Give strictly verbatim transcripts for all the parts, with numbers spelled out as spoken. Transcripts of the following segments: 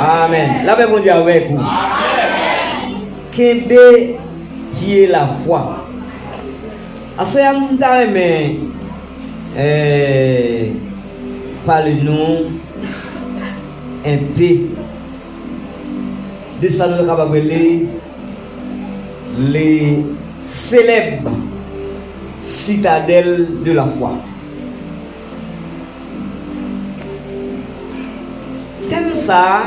Amèn. Lapè Bondye avèk ou. Kenbe pye lafwa. Aswè a, m ta renmen, eh, pale nou enpe de sa nou kapab rele le célèbre citadelle de la foi. Tèm sa a,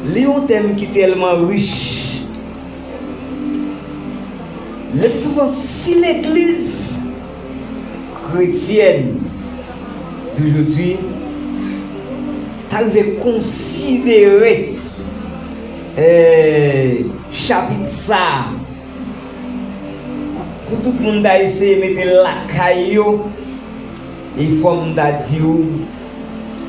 li yon tèm ki tèlman rich. Le pli souvan, si legliz kretyèn de jodi ta rive konsidere, eh, chapit sa a, pou tout moun ta eseye mete l lakay yo, e fò m ta di w,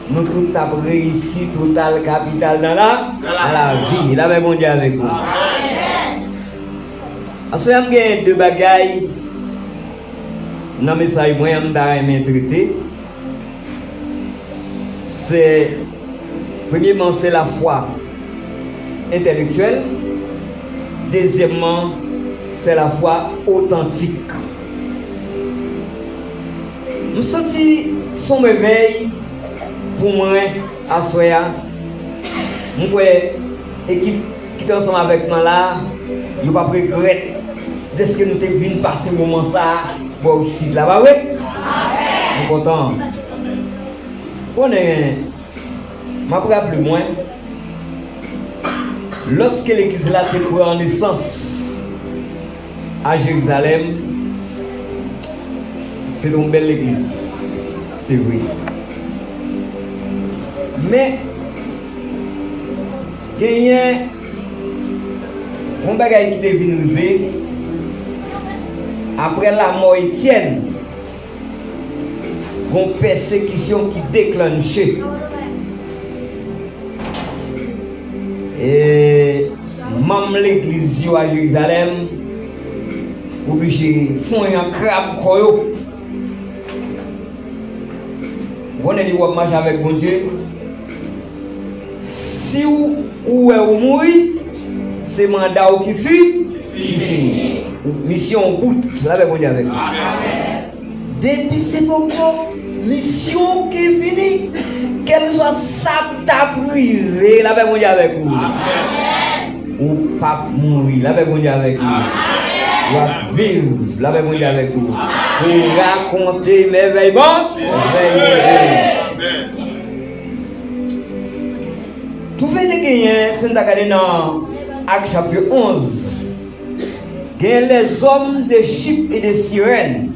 nou tout t ap reyisi total kapital nan la, nan lavi. Lapè Bondye avèk nou. Aswè a, m gen de bagay nan mesaj mwen an m ta renmen trete. Se, premyeman, se lafwa entèlektyèl. Dezyèmman, se lafwa otantik. M santi s on revèy pou mwen aswè a. M kwè ekip ki te ansanm avèk mwen la, yo p ap regrèt dèske nou te vin pase moman sa a bò isit la, pa vre? M kontan. Konnen, m ap raple mwen, lòske legliz la te pran nesans a Jerizalèm, se te yon bèl legliz, se vre. Men, genyen yon bagay ki te vin rive apre lanmò Etyèn. Gon pèsekisyon ki deklanche. E manm legliz yo a Jerizalèm oblije fon yon krab kò yo. Ou konnen lè w ap mache avèk Bondye, si w, ou wè ou mouri, se manda w ki fi, ki fini. Misyon w bout. Lapè Bondye avèk ou. Depi se poko misyon w ki fini, kèlkeswa sa k t ap rive, lapè Bondye avèk ou. Ou p ap mouri. Lapè Bondye avèk ou. W ap viv. Lapè Bondye avèk ou. Pou rakonte mèvèy Bon-, mèvèy Bondye. Twouve te genyen, si n ta gade nan Ak chapit onz, genyen lèzòm de Chip e de Sirèn.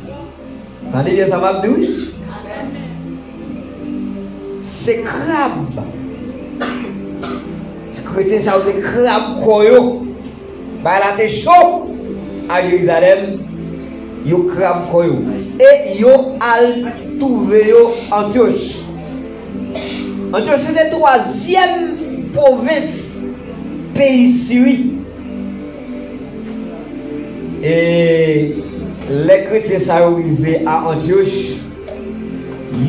Tande byen sa m ap di w wi. Se krab. Kretyen sa yo te krab kò yo. Bagay la te cho a Jerizalèm, yo krab kò yo. E yo al twouve yo Antyòch. Antyòch se te twazyèm pwovens peyi Siri. E lè kretyen sa yo rive a Antyòch,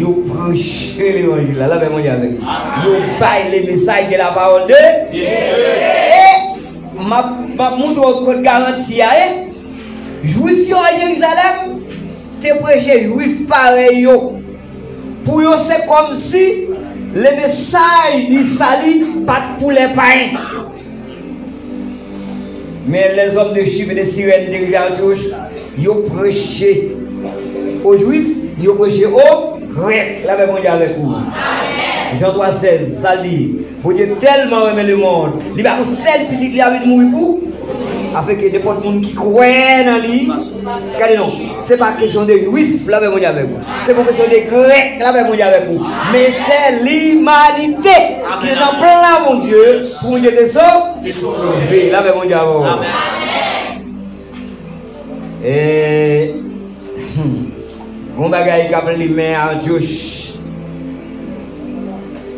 yo preche levanjil la. Lapè Bondye avèk nou. Yo bay le mesaj de la parole de Dieu. E m ap, m ap montre w kot garanti a ye. Jwif yo a Jerizalèm te preche jwif parèy yo. Pou yo, se kòmsi le mesaj di sali pa t pou lè payen. Men lèzòm de Chip e de Sirèn te rive Antyòch, yo preche o Jwif, yo preche o Grèk. Lapè Bondye avèk ou. Jan twa sèz, sa l di, Bondye tèlman renmen lemonn, li ba yon sèl pitit li a vin mouri pou, afenke nenpòt moun ki kwè nan li, gade non, se pa kesyon de Jwif, lapè Bondye avèk ou. Se pa kesyon de Grèk, lapè Bondye avèk ou. Men se limanite ki nan plan Bondye, pou Bondye te sove. Te sove. Lapè Bondye avèk ou. Amèn. E, hmm, yon bagay k ap limen Antyòch.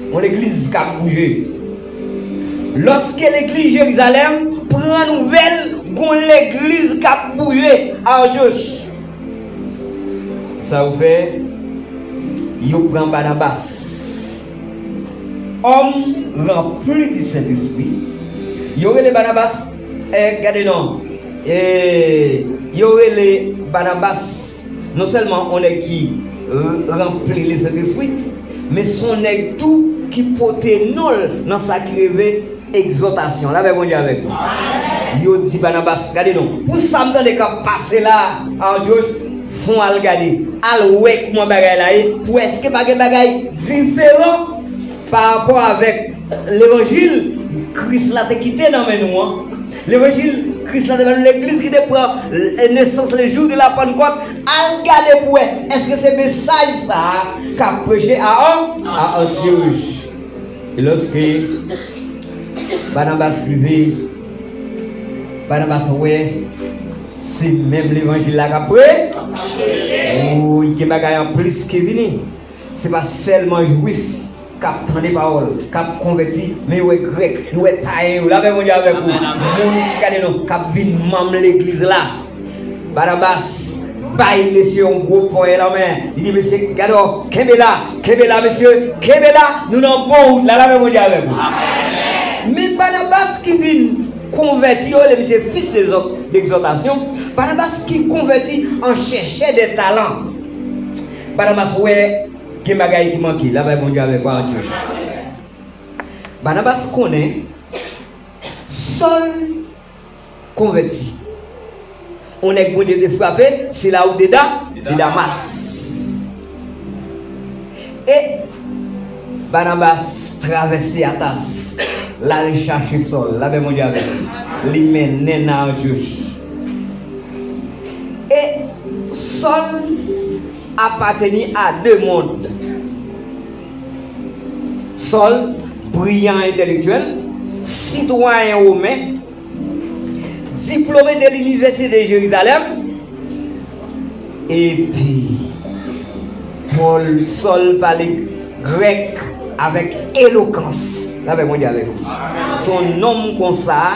Yon legliz k ap bouje. Lòske legliz Jerizalèm pran nouvèl, gon legliz k ap bouje Antyòch. Sa yo fè, yo pran Banabas, òm ranpli di Sentespri. Yo rele Banabas, eh, gade non, eh, yo rele Banabas non sèlman yon nèg ki r-, ranpli le Sentespri, men se yon nèg tou ki pote non l nan sa ki rele egzòtasyon. Lapè Bondye avèk nou. Yo di Banabas, gade non, pou sa m tande k ap pase la a Antyòch, fon al gade, al wè kòman bagay la ye, pou èske pa gen bagay diferan pa rapò avèk levanjil Kris la te kite nan men nou an. Levanjil Kris la te ban nou, legliz ki te pran, eh, nesans le jou de la Pannkòt. Al gade pou wè, èske se mesaj sa a k ap preche a, a Antyòch. E lòske Banabas rive, Banabas wè se menm levanjil la k ap pre. Wi, gen bagay anplis ki vini. Se pa sèlman Jwif k ap tande pawòl, k ap konvèti, men yo wè Grèk, yo wè payen yo. Lapè Bondye avèk ou. Amèn, amèn. Moun, gade non, k ap vin manm legliz la. Banabas bay mesye yon gwo ponyè nan men. Li di mesye, gade w, kenbe la, kenbe la mesye, kenbe la, nou nan bon wout la, lapè Bondye avèk ou. Men Banabas ki vin konvèti yo, le misye fis de zò-, d'egzòtasyon, Banabas ki konvèti an chèchè de talan. Banabas wè gen bagay ki manke, lapè Bondye avèk ou, Antyòch. Banabas konnen Sòl konvèti. On nèg Bondye te frape, se la ou de Da-, de Damas. E Banabas travèse Atas, l al chache Sòl, lapè Bondye avèk li. Li mennen nan Antyòch. E Sòl apateni a de mond. Sòl, briyan entèlektyèl, sitwayen women, diplome de linivèsite de Jerizalèm, epi Pòl, Sòl pale grèk avèk elokans. Lapè Bondye avèk ou. Se yon nonm konsa,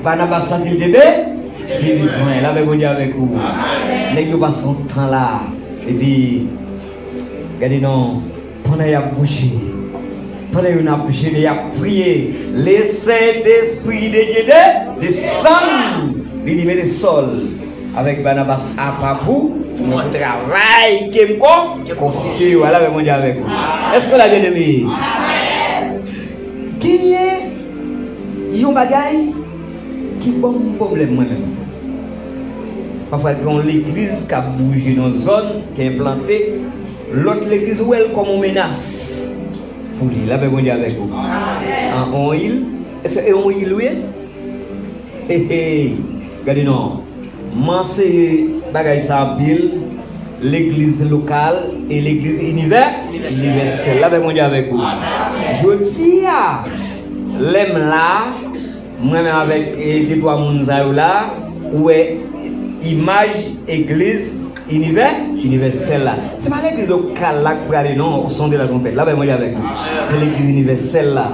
Banabas santi l te be-, te bezwen. Lapè Bondye avèk ou. Nèg yo pase yon tan la, epi gade non, pandan y ap bouche, pandan yo n ap jene, y ap priye, le Sentespri de Dye de-, desann. Li di, mete Sòl avèk Banabas apa pou mwen, pou travay ke m kon-, konfye yo a. Lapè Bondye avèk ou. Èske w la, byeneme? Genyen yon bagay ki ban m pwoblèm mwen menm. Pafwa gen yon legliz k ap bouje nan zòn, ki enplante, lòt legliz wè l kòm yon menas. pou li. Lapè Bondye avèk ou. An, on il? Èske e on il ou ye? Hey, hey. Gade non. M anseye bagay sa anpil. Legliz lokal e legliz inivè, inivèsèl. Lapè Bondye avèk ou. Jodi a, lè m la, mwen menm avèk, e, de twa moun sa yo la, ou wè imaj egliz inivè, inivèsèl la. Se pa legliz lokal la k prale non, au son de la trompette. Lapè Bondye avèk ou. Se legliz inivèsèl la.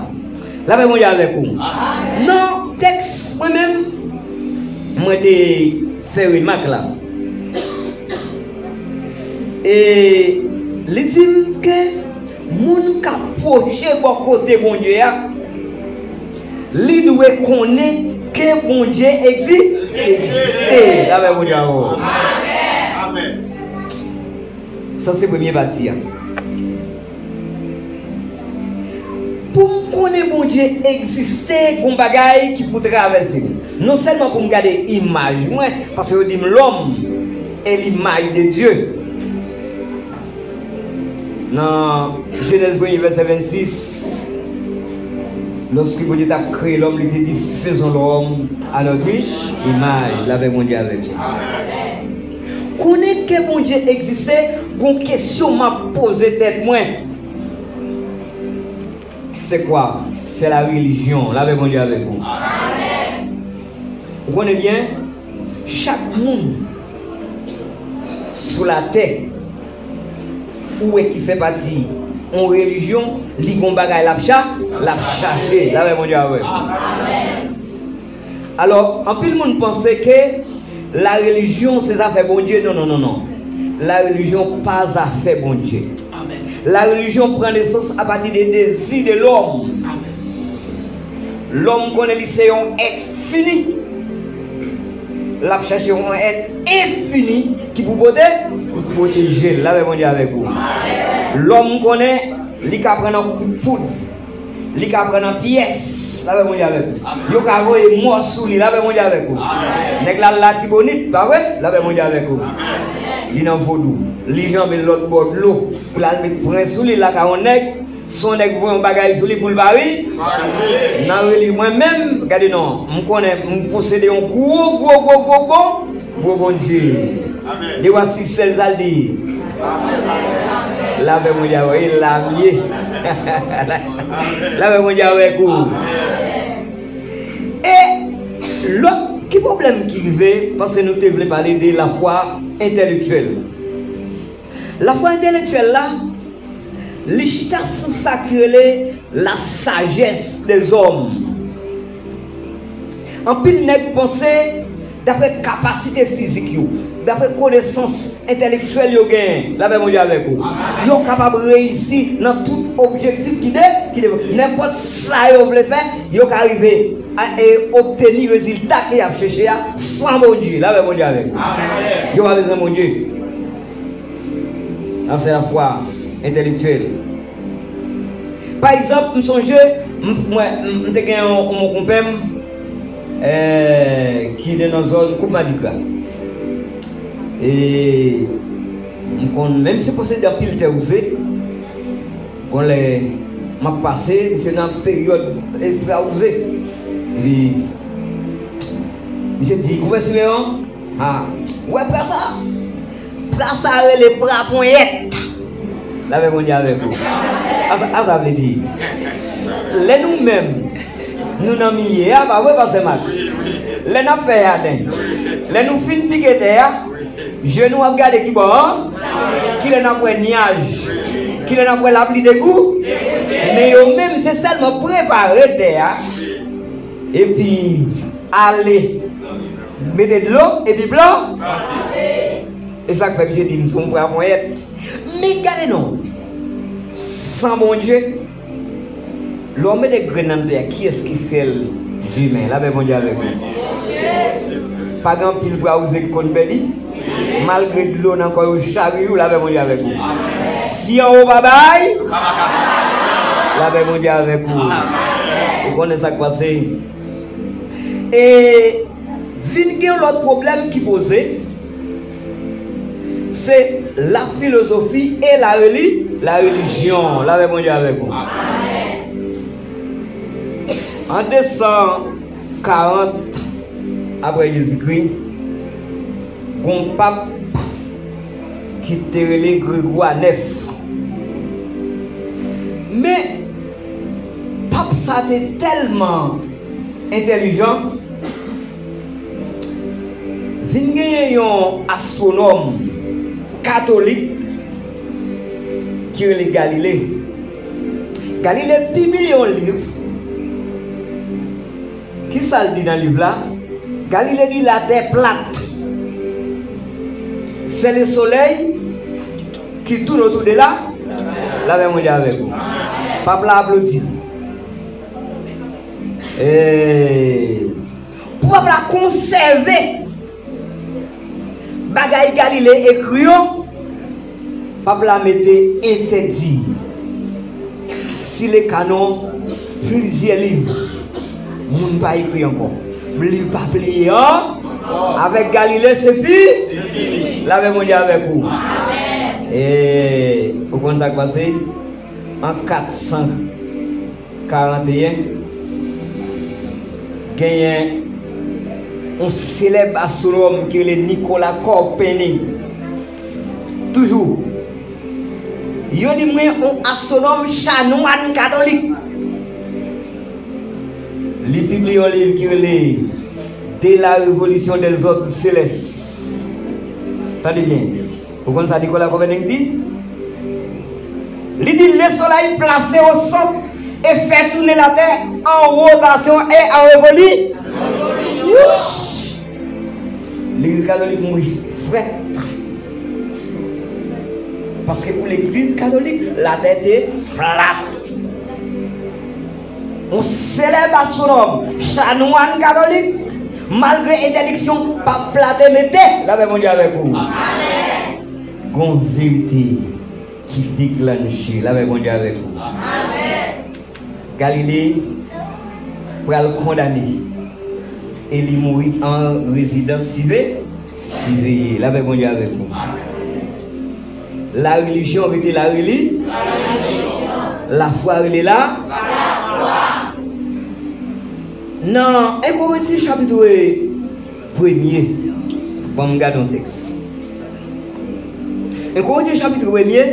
Lapè Bondye avèk ou. Nan tèks mwen menm, mwen te fè remak la. E li di m ke moun k ap pwoche bò kote Bondye a, li dwe konnen ke Bondye egzi-, egziste. Lapè Bondye avè w. Amèn. Sa se premye pati a. Pou m konnen Bondye egziste, gon bagay ki pou travèse m. Non sèlman pou m gade imaj mwen, paske yo di m l'homme est l'image de Dieu. Nan Jenèz premye vèsè vennsis, lòske Bondye t ap kreye lòm, li te di, faisons l'homme à notre image. Lapè Bondye avèk ou. Konnen ke Bondye egziste, gon kesyon m ap poze tèt mwen. C'est quoi? C'est la religion. Lapè Bondye avèk ou. Ou konnen byen, chak moun sou latè, ou wè ki fè pati yon relijyon, li gon bagay l ap cha-, l ap chache. Lapè Bondye avè w. Alò, anpil moun panse ke la religion se zafè Bondye. Non, non, non, non. La religion pa zafè Bondye. Amèn. La religion pran nesans apati de dezi de lòm. Amèn. Lòm konnen li se yon èt fini. L ap chache yon èt enfini ki pou pote, pou pwoteje l. Lapè Bondye avèk ou. Lòm konnen li ka pran nan kout poud. Li ka pran nan pyès. Lapè Bondye avèk ou. Yo ka voye mò sou li. Lapè Bondye avèk ou. Nèg la Latibonit, pa vre? Lapè Bondye avèk ou. Li nan vodou. Li janbe lòt bò dlo. Pou l al met pwen sou li, l ak yon nèg. Si yon nèg voye yon bagay sou li pou l pa ri, nan reli mwen menm, gade non, m konnen m posede yon gwo, gwo, gwo, gwo, gwo, gwo Bondye. Amèn. Dewa sis sèz al di, lapè Bondye avè w, e la m ye. Lapè Bondye avèk ou. E lòt, ki pwoblèm ki rive, paske nou te vle pale de lafwa entèlektyèl. Lafwa entèlektyèl la, li chita sou sa ki rele la sagesse des hommes. Anpil nèg panse, daprè kapasite fizik yo, daprè konesans entèlektyèl yo genyen, lapè Bondye avèk ou, yo kapab reyisi nan tout objektif ki de, ki de, nenpòt sa yo vle fè, yo ka rive a, e, obteni rezilta ke y ap chèche a san Bondye. Lapè Bondye avèk ou. Yo pa bezwen Bondye. Sa se lafwa entèlektyèl. Pa egzanp, m sonje, m, mwen, m, m te gen yon, yon konpè m, eh, ki te nan zòn Koup Madigra. E m konn, menm si posede anpil tè wouze, gon lè m ap pase, misye nan peryòd, eh, pra wouze. Epi, misye di, Konpè Simeyon, a, ou wè pra sa? Pra sa rele pra ponyèt. Lapè Bondye avèk ou. A sa, a sa vle di. Lè nou menm, nou nan milye a, pa vre, pastè Mak? Lè n ap fè jaden, lè nou fin pike tè a, je nou ap gade ki bò an? Kilè n ap wè nyaj? Kilè n ap wè lapli degou? Men yo menm, se sèlman prepare tè a, epi ale mete dlo, epi blan. E sa k fè misye di m se yon pra ponyèt. Men gade non. San Bondye, lè w mete grenn nan tè a, kiyès ki fè l jèmen? Lapè Bondye avèk ou. Pa gen anpil pra wouze ki konn pèdi. Malgre dlo nan kò yo chak jou, lapè Bondye avèk ou. Si anwo pa bay, lapè Bondye avèk ou. Ou konnen sa k pase. E vin gen lòt pwoblèm ki poze, se la filozofi e la reli-, la relijyon. Lapè Bondye avèk ou. An de san karant apre Jezikri, gon pap ki te rele Gregwa nèf. Men, pap sa te tèlman entèlijan, vin genyen yon astwonòm katolik ki rele Galile. Galile pibliye yon liv. Kisa l di nan liv la? Galile di latè plat. Se le soleil qui tourne autour de la. Lapè Bondye avèk ou. Pap la aplodi. Ee, pou pap la konsève bagay Galile ekri yo, pap la mete entèdi si le kanon plizyè liv moun pa ekri ankò. Liv pa pliye an avèk Galile se fi. Lapè Bondye avèk ou. E ou konn sa k pase? An kat san karanteyen, genyen yon selèb astwonòm ki rele Nicolas Copernic. Toujou, yo di mwen yon astwonòm chanwàn katolik. Li pibliye yon liv ki rele De la Révolution des Ordres Célestes. Tande byen. Ou konn sa Nicolas Copernic di? Li di le soleil placé au centre et fait tourner la terre en rotation et en révolution. Legliz katolik mouri frèt. Paske pou legliz katolik, latè te plat. Yon selèb astwonòm, chanwàn katolik, malgre entèdiksyon pap la te mete, lapè Bondye avèk ou. Gon verite ki deklanche, lapè Bondye avèk ou. Galile pral kondane e li mouri an rezidans sive, siveye. Lapè Bondye avèk ou. La relijyon rete la reli. Lafwa rele la. Nan en Korentyen chapit premye, ban m gade yon tèks. En Korentyen chapit premye,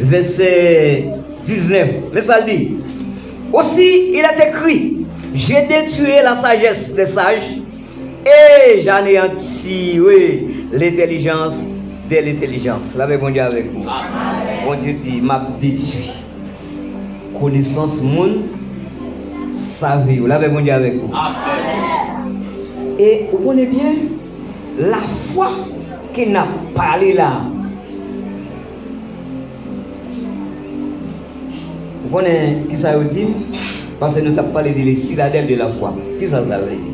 vèsè diznèf. Men sa l di. Aussi, il est écrit, j'ai détruit la sagesse des sages et j'anéantirai l'intelligence de l'intelligence. Lapè Bondye avèk nou. Bondye di, m ap detwi konesans moun save yo. Lapè Bondye avèk nou. E ou konnen byen, lafwa ke n ap pale la, ou konnen kisa yo di m? Paske nou t ap pale de le citadelle de la foi. Kisa sa vle di?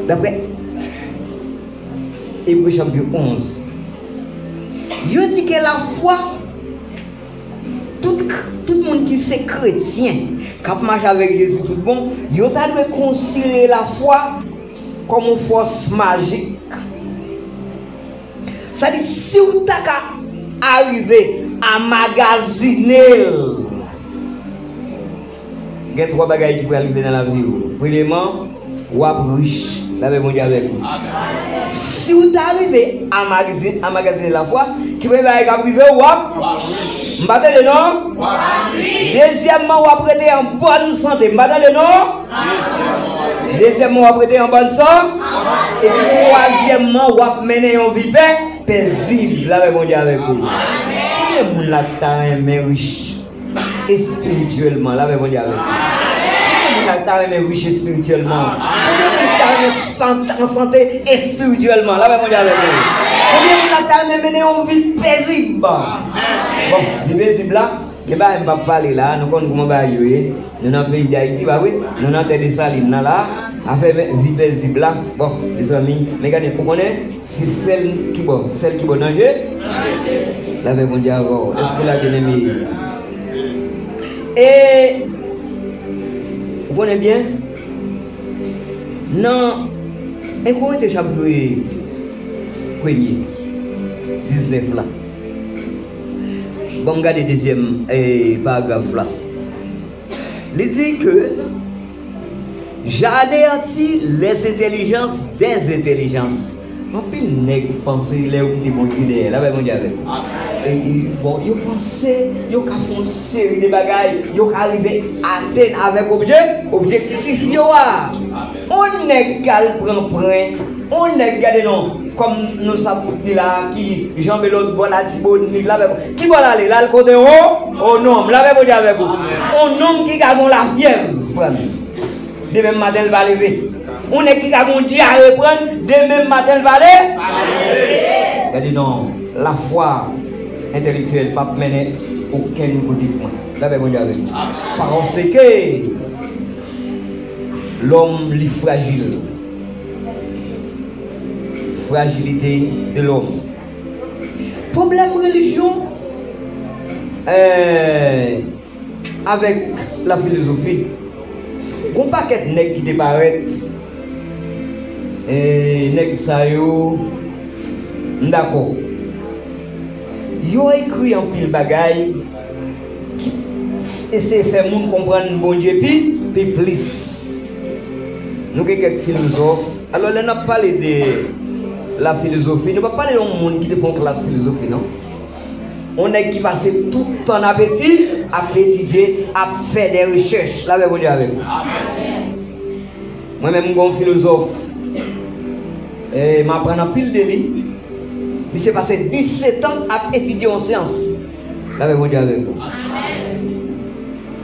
Daprè Ebre chapit onz, yo di ke lafwa, tout, tout moun ki se kretyen, k ap mache avèk Jezi tout bon, yo ta dwe konsidere lafwa kòm yon fòs majik. Sa di, si w ta ka arive a magazine l, gen twa bagay ki pral rive nan lavi w. Premyeman, w ap rich. Lapè Bondye avèk ou. Si w ta rive a magazin, a magazin lafwa, ki premye bagay k ap rive w? W ap, m pa tande non. Dezyèmman, w ap rete an bòn sante. M pa tande non. Dezyèmman, w ap rete an bòn san. Epi twazyèmman, w ap mennen yon vi pè, pezib. Lapè Bondye avèk ou. Konbyen moun la k ta renmen rich espirityèlman? Lapè Bondye avèk ou. Konbyen moun la k ta renmen rich espirityèlman? Konbyen moun ki ta renmen sant-, an sante espirityèlman? Lapè Bondye avèk ou. Konbyen moun la k ta renmen mennen yon vi pezib? Bon, vi pezib la, se bagay m p ap pale la, nou konn kòman bagay yo ye. Nou nan peyi Dayiti, pa vre? Nou nan tè Desalin nan la. Afè vi pezib la. Bon, mezanmi, men gade, ou konnen, se sèl ki bò, sèl ki bò nan je. Lapè Bondye avè w. Èske la, byeneme? E, ou konnen byen, nan en Korentyen chapit premye, diznèf la. Bon, m gade dezyèm, e, paragraf la. Li di ke j'anéantis les intelligences des intelligences. Anpil nèg panse lè yo kite Bondye dèyè, lapè Bondye avèk ou. E, e, bon, yo panse yo ka fè yon seri de bagay, yo ka rive atenn avèk obje, objektif yo a. On nèg k al pran pren, on nèg, gade non, kòm nou sa di la, ki janbe lòt bò Latibonit, lapè, ki bò l ale, l al kote o, o nonm, lapè Bondye avèk ou. On nonm ki ka gon lafyèv, pran li. Demen maten l pa leve. Yon nèg ki ka gon dyare pran l, demen maten l pa leve. Gade non, lafwa entèlektyèl p ap mennen okenn kote pou mwen. Lapè Bondye avèk nou. Paske lòm li frajil. Frajilite de lòm. Pwoblèm relijyon, eh, avèk lafilozofi. Gon pakèt nèg ki te parèt, e nèg sa yo, m dakò. Yo ekri anpil bagay ki eseye fè moun konprann Bondye pi, pi plis. Nou gen kèk filozòf. Alò, lè n ap pale de lafilozofi, nou p ap pale de yon moun ki te fè yon klas filozofi, non. Yon nèg ki pase tout tan n ap eti-, ap etidye, ap fè de rechèch. Lapè Bondye avèk ou. Mwen menm, m gon filozòf, e, m aprann anpil de li. Misye pase disèt an ap etidye yon syans. Lapè Bondye avèk ou.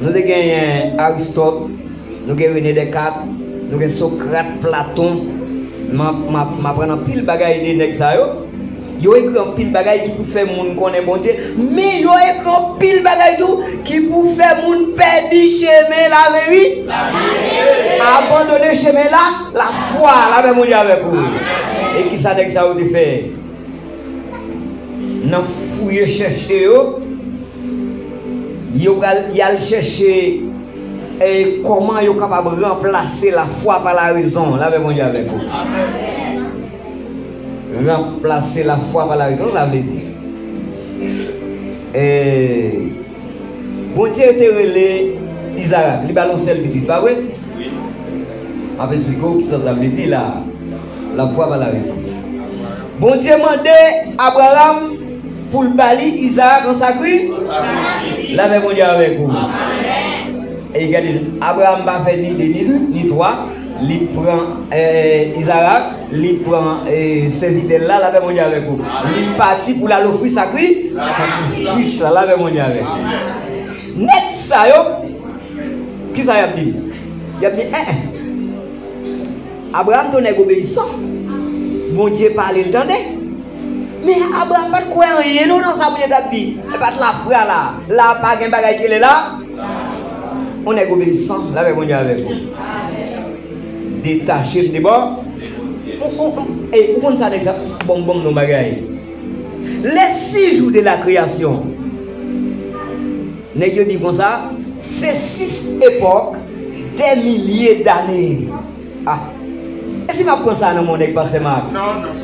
Nou te genyen Aristòt, nou gen René Descartes, nou gen Socrate, Platon. M ap, m ap, m aprann anpil bagay de nèg sa yo. Yo ekri anpil bagay ki pou fè moun konnen Bondye, men yo ekri anpil bagay tou ki pou fè moun pèdi chemen laveri-, abandone chemen la, lafwa, lapè Bondye avèk ou. E kisa nèg sa yo te fè? Nan fouye chèche yo, yo pral, y al chèche, e, kòman yo kapab ranplase lafwa pa larezon. Lapè Bondye avèk ou. Ranplase lafwa pa larezon, sa vle di, e, Bondye te rele Izarak, li ba l yon sèl pitit, pa vre? M ap esplike w kisa sa vle di la. Lafwa pa larezon. Bondye mande Abraram pou l ba li Izarak an sakri-, lapè Bondye avèk ou. E gade, Abraram pa fè ni de, ni, ni twa. Li pran, eh, Izarak, li pran, eh, sèvitè l la, lapè Bondye avèk ou. Li pati pou l al ofri sakri-, sakrifis la, lapè Bondye avèk ou. Nèg sa yo, kisa y ap di? Y ap di, en, en. Abraram te yon nèg obeyisan. Bondye pale, l tande. Men Abraram pa t kwè anyen non nan sa Bondye t ap di. E pa t lafwa la. La pa gen bagay ki rele la. Yon nèg obeyisan, lapè Bondye avèk ou. Detache m de bò. Ou, ou, ou, e, ou konn sa nèg sa? Bon, bon, non bagay. Les six jours de la création. Nèg yo di konsa, se sis epòk, des milliers d'années. Ah. E si m ap pran sa nan men yon nèg, pastè Marc? Non, non.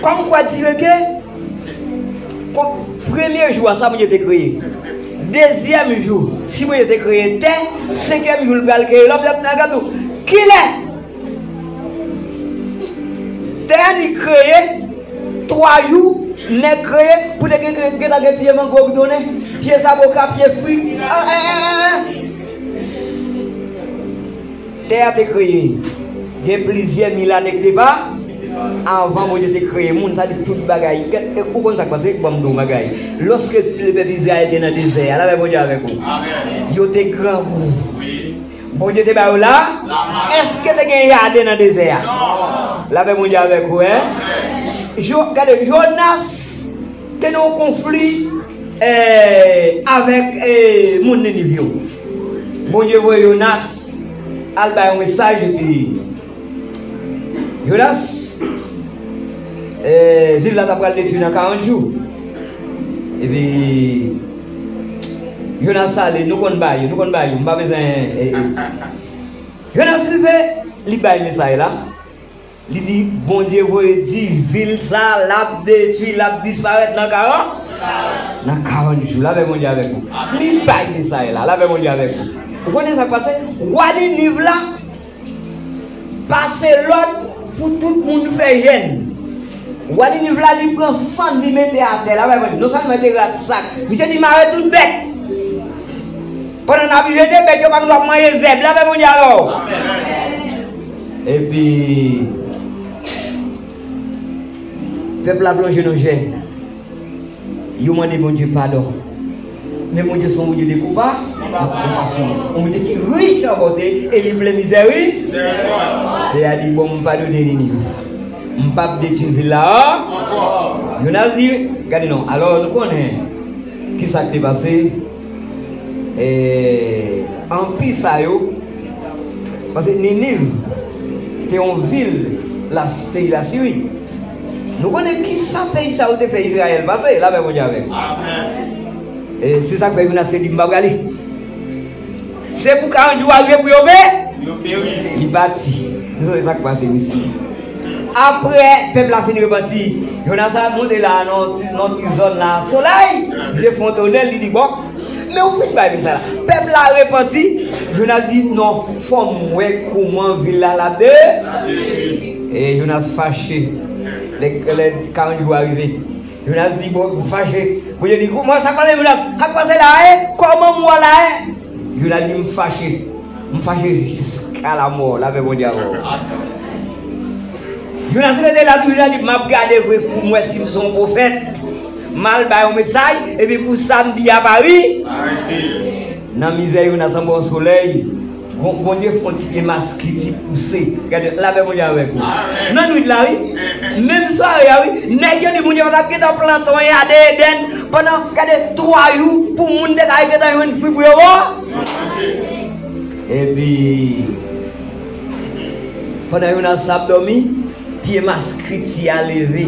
Comme quoi dire que, ko-, premye jou a, sa Bondye te kreye. Dezyèm jou, si Bondye te kreye tè, senkyèm jou, l pral kreye lòm, y ap nan gad ou. Kilè? Tè a li kreye, twa jou, nèg kreye, pou te gen, gen, gentan gen pye mango ki donnen, pye zaboka, pye fwi. Ah, eh, eh, eh, eh. Tè a te kreye gen plizyè mil ane k te pa, anvan Bondye te kreye moun, sa di tout bagay. Gad, e ou konn sa k pase? Ban m di w yon bagay. Lòske pèp Izrayèl te nan dezè a, lapè Bondye avèk ou. Yo te grangou. Bondye te ba yo la? Èske te gen jaden nan dezè a? Lapè Bondye avèk ou, en? Jo-, gade, Jonas te nan yon konfli, eh, avèk, eh, moun Niniv yo. Bondye voye Jonas al bay yon mesaj, epi Jonas, eh, vil la ta pral detwi nan karant jou. Epi, Jonas ale, nou konn bagay yo, nou konn bagay yo, m pa bezwen, eh, eh. Jonas rive, li bay mesaj la. Li di, Bondye voye di vil sa, l ap detwi, l ap disparèt nan karant. Nan karant jou, lapè Bondye avèk ou. Li bay mesaj la, lapè Bondye avèk ou. Ou konnen sa k pase? Wa Niniv la pase lòd pou tout moun fè jèn. Wa Niniv la, li pran sann, li mete atè, lapè Bondye. Non sèlman te rat sak, misye di mare tout bèt. Pandan n ap jene, bèt yo pa gen dwa manje zèb, lapè Bondye avè w. Epi, pèp la plonje nan jèn. Yo mande Bondye padon. Men Bondye se yon Bondye de koupa, yon Bondye ki rich an bonte e li plen mizèri. Seyè a di, bon, m padone Niniv. M p ap detwi vil la ankò. Yonas di, gade non, alò nou konnen ki sa k te pase. E, anpi sa yo, paske Niniv te yon vil la, peyi Lasiri. Nou konnen ki sa peyi sa yo te fè Izrayèl pase, lapè Bondye avè w. E, se sa k fè Yonas te di, m pa prale. Se pou karant jou a rive pou yo pe-, yo peri. Li pati. Nou sonje sa k pase, mesye. Apre, pèp la fin repanti, Yonas a monte la nan ti, nan ti zòn la, solèy, misye fè yon tonèl, li di, bon, men ou fin bay mesaj la. Pèp la repanti, Yonas di, non, fò m wè kouman vil la l ap de. E Yonas fache. Lè, lè karant jou a rive, Yonas di, bon, m fache. Bondye di, kouman sa k pase, Yonas? Sa k pase la, e? Kòman m wè la, e? Yonas di, m fache. M fache jiska lamò, lapè Bondye avè w. Yonas rete la toujou, Yonas di, m ap gade vre pou m wè si m se yon pwofèt. M al bay yon mesaj, epi pou sa m di a pa ri. Nan mizè Yonas anba yon solèy, Bon, Bondye fè yon ti pye maskiti pouse. Gade, lapè Bondye avèk ou. Nan nwit la, wi. Menm sware a, wi. Nèg yo di Bondye pa t ap gentan plante yon jaden Edenn pandan, gade, twa jou pou moun te ka gentan jwenn fwi pou yo bon. Epi, pandan Yonas ap dòmi, pye maskiti a leve.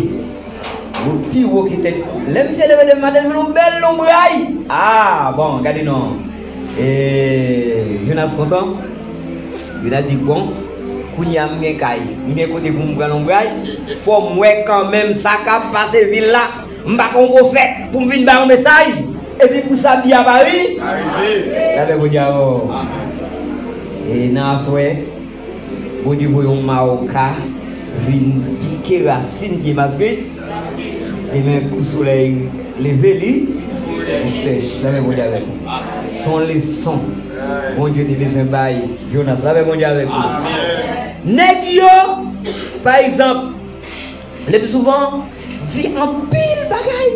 Yo pi wo ki tèt. Lè misye leve demen maten, l vin yon bèl lonbray. Ah, bon, gade non. E, Jonas kontan. Jonas di, bon, kounye a m gen kay. M gen kote pou m pran lonbray. Fò m wè kanmenm sa k ap pase vil la. M pa ka yon pwofèt pou m vin bay yon mesaj. Epi pou sa m di a pa ri. Lapè Bondye avè w. E nan aswè, Bondye voye yon mawoka vin pike rasin pye maskit. Demen kou solèy leve, li, li sèch. Lapè Bondye avèk nou. Se yon leson Bondye te bezwen bay Jonas. Lapè Bondye avèk nou. Nèg yo, pa egzanp, le pi souvan, di anpil bagay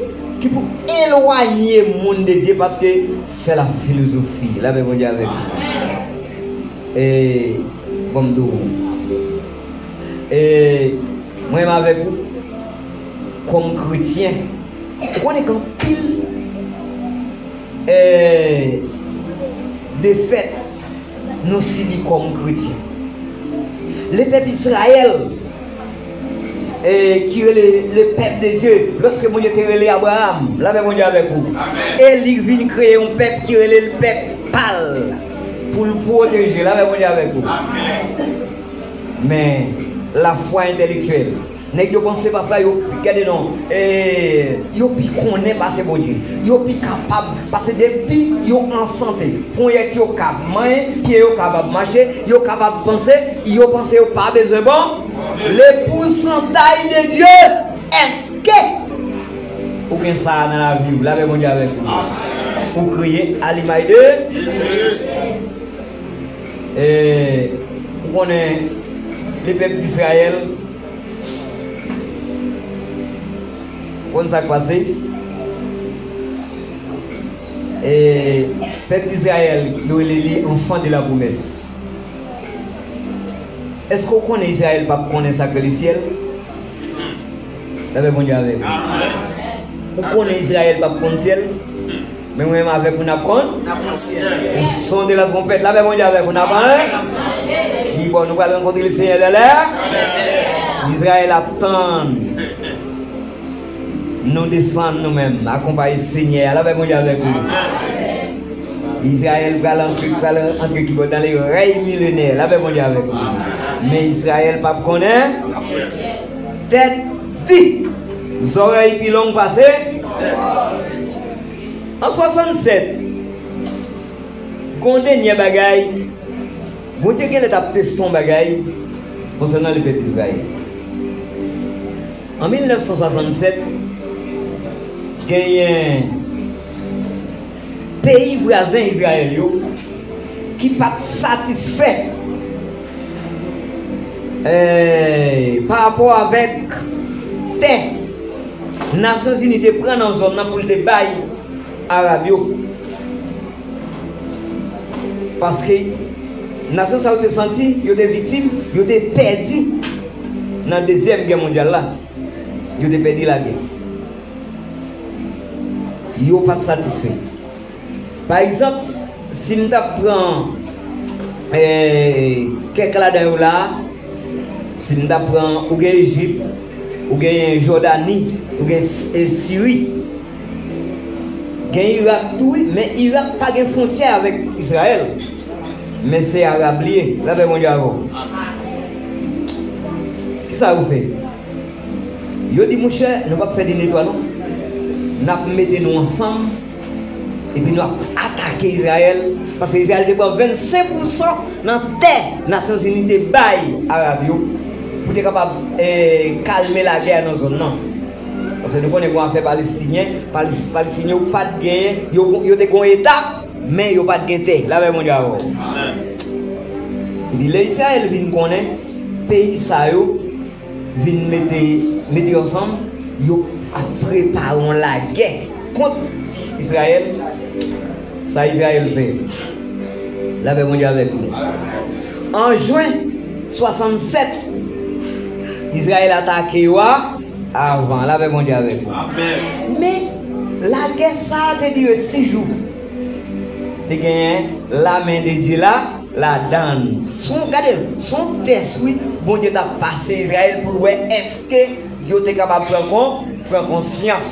ki pou elwanye moun de Dye, paske se la filozofi. Lapè Bondye avèk nou. E, bon, m di w, e, mwen menm avèk ou, kòm kretyen, ou konnen gen anpil, e, defèt nou sibi kòm kretyen. Le pèp Izrayèl, e, ki rele le pèp de Dye, lòske Bondye te rele Abraram, lapè Bondye avèk ou, e li vin kreye yon pèp ki rele l pèp pa l, pou l pwoteje, lapè Bondye avèk ou. Men, lafwa entèlektyèl. Nèg yo panse pafwa yo, gade non, e, yo pi konnen pase Bondye. Yo pi kapab, pase depi yo an sante, ponyèt yo ka manyen, pye yo kapab mache, yo kapab panse, yo panse yo pa bezwen bon. Le pourcentage de Dieu, èske ou gen sa nan lavi w? Lapè Bondye avèk ou. Ou kreye a l'image de Dieu. E, ou konnen, le pèp Izrayèl, konn sa k pase? E, pèp Izrayèl, yo rele li enfant de la promesse. Èske w konnen Izrayèl p ap konnen sa k rele syèl? Lapè Bondye avèk ou. Ou konnen Izrayèl p ap konn syèl? Men mwen menm avèk ou n ap konn. N ap konn syèl. Au son de la trompette, lapè Bondye avèk ou, n ap ann. Di bon, nou pral rankontre Lesenyè lè lè. Izrayèl ap tann. Nou desann nou menm, akonpaye Senyè a, lapè Bondye avèk ou. Izrayèl pral antre, pral antre ki bò? Dans le règne millénaire, lapè Bondye avèk ou. Men Izrayèl p ap konnen. Tèt di, zòrèy pi long pase. An swasannsèt, gen yon dènyè bagay, Bondye genlè t ap teste yon bagay konsènan lepèp Izrayèl. An mil nèf san swasannsèt, genyen peyi vwazen Izrayèl yo ki pa t satisfè, eh, pa rapò avèk tè Nasyonzini te pran nan zòn nan pou l te bay Arab yo. Paske nasyon sa yo te santi yo te viktim, yo te pèdi nan Dezyèm Gè Mondyal la. Yo te pèdi lagè. Yo pa t satisfè. Pa egzanp, si n t ap pran, eh, kèk ladan yo la a, si n t ap pran, ou gen Ejip, ou gen Jòdani, ou gen S-, eh, Siri, gen Irak tou, wi, men Irak pa gen fwontyè avèk Izrayèl. Men se Arab li ye. Lapè Bondye avè w. Kisa yo fè? Yo di, monchè, nou p ap fè de netwa non. N ap mete nou ansanm, epi nou ap atake Izrayèl, paske Izrayèl te pran vennsenk pousan nan tè Nasyonzini te bay Arab yo, pou te kapab, eh, kalme lagè a nan zòn nan. Paske nou konnen gen afè Palestinyen, Palis-, Palestinyen yo pa t genyen, yo, yo te gen yon eta, men yo pa t gen tè. Lapè Bondye avè w. Epi lè Izrayèl vin konnen peyi sa yo vin mete, mete yo ansanm, yo ap prepare yon lagè kont Izrayèl. Sa Izrayèl fè? Lapè Bondye avèk nou. An jen swasannsèt, Izrayèl atake yo a avan. Lapè Bondye avèk nou. Men, lagè sa a te dire sis jou. Te genyen lamen de Dye la ladan l. Se yon, gade, se yon tès, wi, Bondye t ap pase Izrayèl pou l wè èske yo te kapab pran kon-, pran konsyans.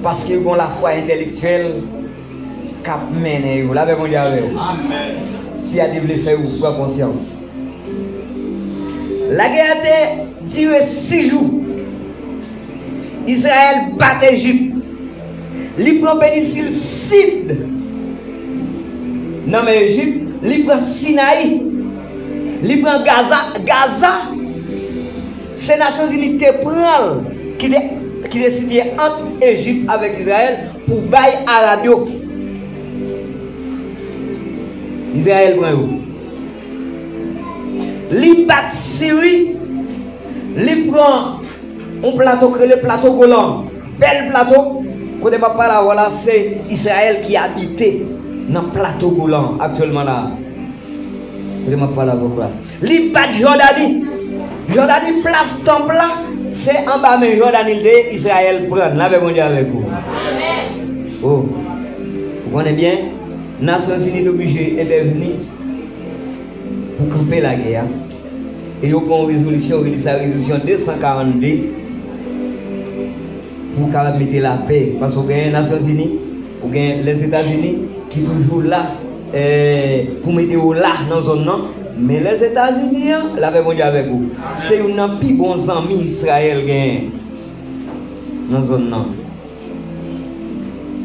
Paske yo gen yon lafwa entèlektyèl k ap mennen yo. Lapè Bondye avè w. Si a te vle fè yo pran konsyans. Lagè a te dire sis jou. Izrayèl bat Ejip. Li pran penisil sid nan men Ejip. Li pran Sinayi. Li pran Gaza. Gaza, se Nasyonzini ki te pran l, ki te, ki te sitiye ant Ejip avèk Izrayèl pou bay Arab yo. Izrayèl pran yo. Li bat Siri, li pran yon plato k rele Plato Golan. Bèl plato, kote m ap pale avè w la, se Izrayèl ki abite nan Plato Golan aktyèlman la. Kote m ap pale avè w la. Li bat Jòdani. Jòdani, plas tanp la, se anba men Jòdani l te ye, Izrayèl pran l. Lapè Bondye avèk ou. O, ou konnen byen, Nasyonzini te oblije entèvni pou kanpe lagè a. E yo pran yon rezolisyon, yo rele sa rezolisyon de san karannde, pou kapab mete lapè. Paske w gen Nasyonzini, ou gen Lèzetazini ki toujou la, eh, pou mete yo la nan zòn nan. Men Lèzetazini an, lapè Bondye avèk ou, se youn nan pi bon zanmi Izrayèl genyen nan zòn nan.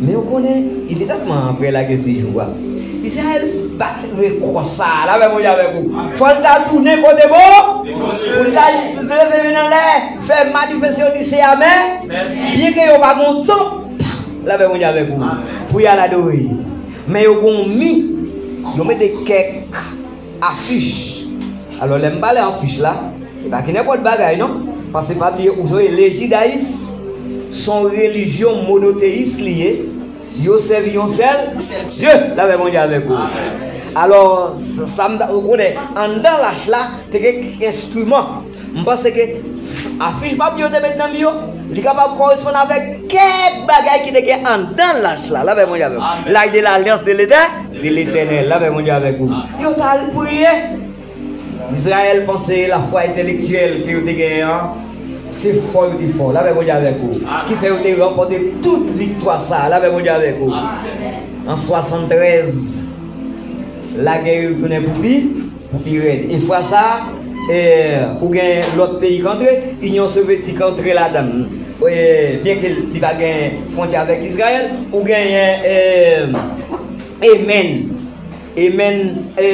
Men w konnen, imedyatman apre lagè sis jou a, Izrayèl bat rekò sa a, lapè Bondye avèk ou. Fò l ta tounen kote bon, pou l ta leve men anlè, fè manifeste yo di se amè, byenke yo pa gen tanp, lapè Bondye avèk ou, pou y al adore. Men yo gen yon mi, yo mete kèk afich. Alò, lè m pale afich la, e pa ki nenpòt bagay non. Paske pa bliye, ou sonje, le jidayis se yon relijyon monoteyis li ye. Yo sèvi yon sèl Dye. Lapè Bondye avèk ou. Alò, sa, sa m ta, ou konnen, anndan lach la, te gen kèk enstriman. M panse ke afich pa bliye yo te met nan mi yo, li kapab koresponn avèk kèk bagay ki te gen anndan lach la. Lapè Bondye avèk ou. L'Arche de l'Alliance de l'Éternel, de l'Éternel. Lapè Bondye avèk ou. Yo t al priye. Izrayèl panse lafwa entèlektyèl ke yo te genyen an, se fò yo te fò. Lapè Bondye avèk ou. Ki fè yo te ranpòte tout viktwa sa a. Lapè Bondye avèk ou. An swasanntrèz, lagè yo tounen pou pi, pou pi rèd. E fwa sa a, eh, ou gen lòt peyi k antre, Inyon Sovyetik antre ladan l. E, byenke li pa gen fwontyè avèk Izrayèl, ou genyen, e, Yemen. Yemen, e,